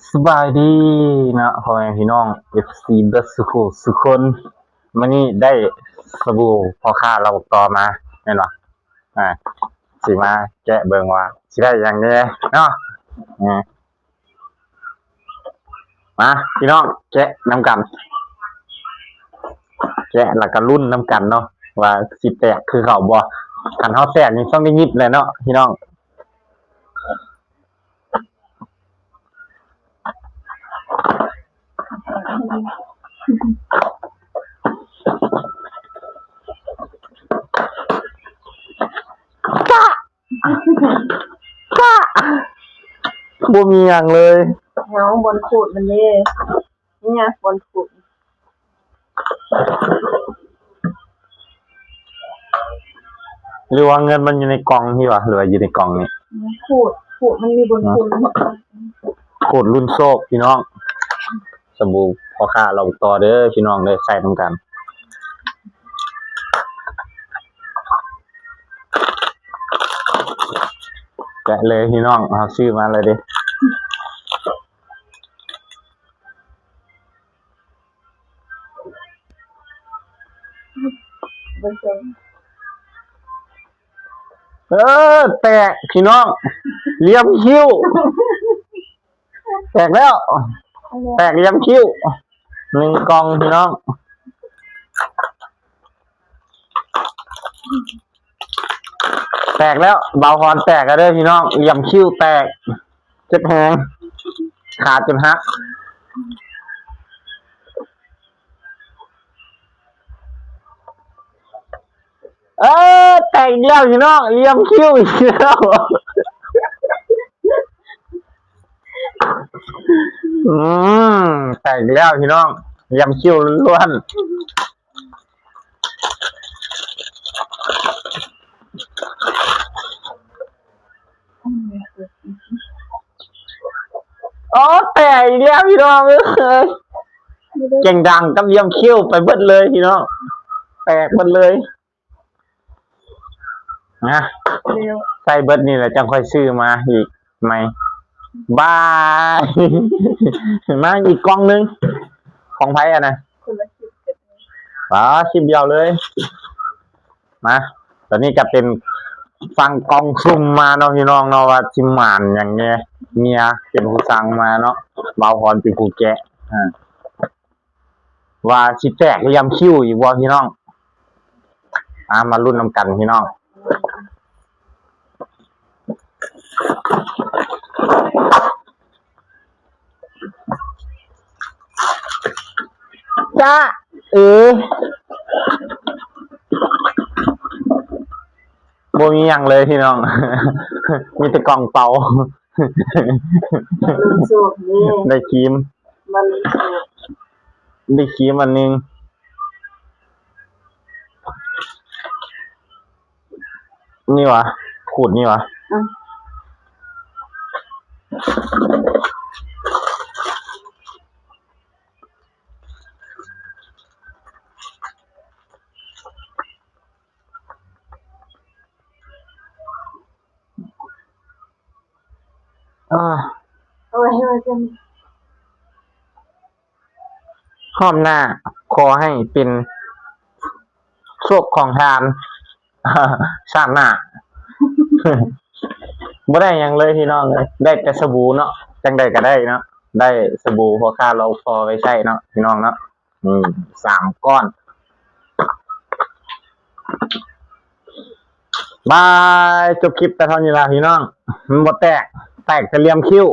ສະບາຍດີເນາະ ພໍ່ແມ່ພີ່ນ້ອງ ເອັຟຊີ ເບິດສູ່ຜູ້ສູ່ຄົນ. ມື້ນີ້ໄດ້ສະບູພໍ່ຄ້າລາວບັກຕໍມາແມ່ນບໍ່? ອ່າ ຊິມາແກະເບິ່ງວ່າຊິໄດ້ຫຍັງແດ່ເນາະ. ອ່າ ມາພີ່ນ້ອງ ແກະນຳກັນ ແກະແລ້ວກໍລຸ້ນນຳກັນເນາະ ວ່າຊິແຕກຄືເກົ່າບໍ່. ຄັນເຮົາແຕກນີ້ຕ້ອງໄດ້ຍິບແຫຼະເນາະພີ່ນ້ອງ. ກະ ກະ ບໍ່ມີຫຍັງເລີຍ. ເອົາ ບ່ອນຂູດມັນເດ້ ນີ້ນະ ບ່ອນຂູດ. ຫຼືວ່າເງິນມັນຢູ່ໃນກ່ອງນີ້ຫວາ ຫຼືວ່າຢູ່ໃນກ່ອງນີ້? ຂູດ ຂູດ ມັນມີບ່ອນຂູດ. ຂູດລຸ້ນໂຊກພີ່ນ້ອງ. ສະບູພໍ່ຄ້າລາວບັກຕໍເດີພີ່ນ້ອງເດີ ໃຊ້ນຳກັນ. ແກະເລີຍພີ່ນ້ອງ ເຮົາຊື້ມາແລ້ວເດ້. ເອີ ແຕກພີ່ນ້ອງ ຫຼ່ຽມຄິ້ວ ແຕກແລ້ວ ແຕກຫຼ່ຽມຄິ້ວ ໜຶ່ງກ່ອງພີ່ນ້ອງ. ແຕກແລ້ວ ບ່າວຮອນແຕກແລ້ວເດີພີ່ນ້ອງ ຫຼ່ຽມຄິ້ວແຕກ ເຈັບແຮງ ຂາຈົນຫັກ. ເອີ ແຕກອີກແລ້ວພີ່ນ້ອງ ຫຼ່ຽມຄິ້ວອີກແລ້ວ. ອືມ ແຕກອີກແລ້ວພີ່ນ້ອງ ຫຼ່ຽມຄິ້ວລ້ວນໆ. ໂອ້ ແຕກອີກແລ້ວພີ່ນ້ອງເອີຍ ເກັ່ງດັງກັບຫຼ່ຽມຄິ້ວໄປເບິດເລີຍພີ່ນ້ອງ ແຕກເບິດເລີຍ. ນະ ໃຊ້ເບິດນີ້ແຫຼະ ຈັ່ງຄ່ອຍຊື້ມາອີກໃໝ່. ບາຍ ມາອີກກ່ອງໜຶ່ງ ຂອງໃຜອັນນະ? ຄົນລະຄລິບກັນ ອໍ ຄລິບດຽວເລີຍ. ມາ ຕອນນີ້ກໍເປັນຟັງກ່ອງສຸ່ມມາເນາະພີ່ນ້ອງເນາະ ວ່າຊິໝານຫຍັງແດ່. ເມຍເປັນຜູ້ສັ່ງມາເນາະ ບ່າວຮອນເປັນຜູ້ແກະ ອ່າ ວ່າຊິແຕກຫຼ່ຽມຄິ້ວອີກບໍ່ພີ່ນ້ອງ? ອ່າ ມາລຸ້ນນຳກັນພີ່ນ້ອງ. ຈະເອ ບໍ່ມີຫຍັງເລີຍພີ່ນ້ອງ ມີແຕ່ກ່ອງເປົ່າ. ລຸ້ນໂຊກເດ້ ໄດ້ຄຣີມ ມາລຸ້ນໂຊກ ໄດ້ຄຣີມອັນໜຶ່ງ. ນີ້ຫວາ? ຂູດນີ້ຫວາ? ອືມ ເອີ ໂອ້ຍ ຮອບໜ້າຂໍໃຫ້ເປັນໂຊກຂອງທ່ານ ຊາດໜ້າ. ບໍ່ໄດ້ຫຍັງເລີຍພີ່ນ້ອງເອີຍ ໄດ້ແຕ່ສະບູເນາະ ຈັ່ງໃດກໍໄດ້ເນາະ ໄດ້ສະບູພໍ່ຄ້າລາວພໍໄວ້ໃຊ້ເນາະ ພີ່ນ້ອງເນາະ. ອືມ ສາມກ້ອນ. ບາຍ ຈົບຄລິບແຕ່ເທົ່ານີ້ລະພີ່ນ້ອງ ມັນບໍ່ແຕກ ແຕກແຕ່ຫຼ່ຽມຄິ້ວ.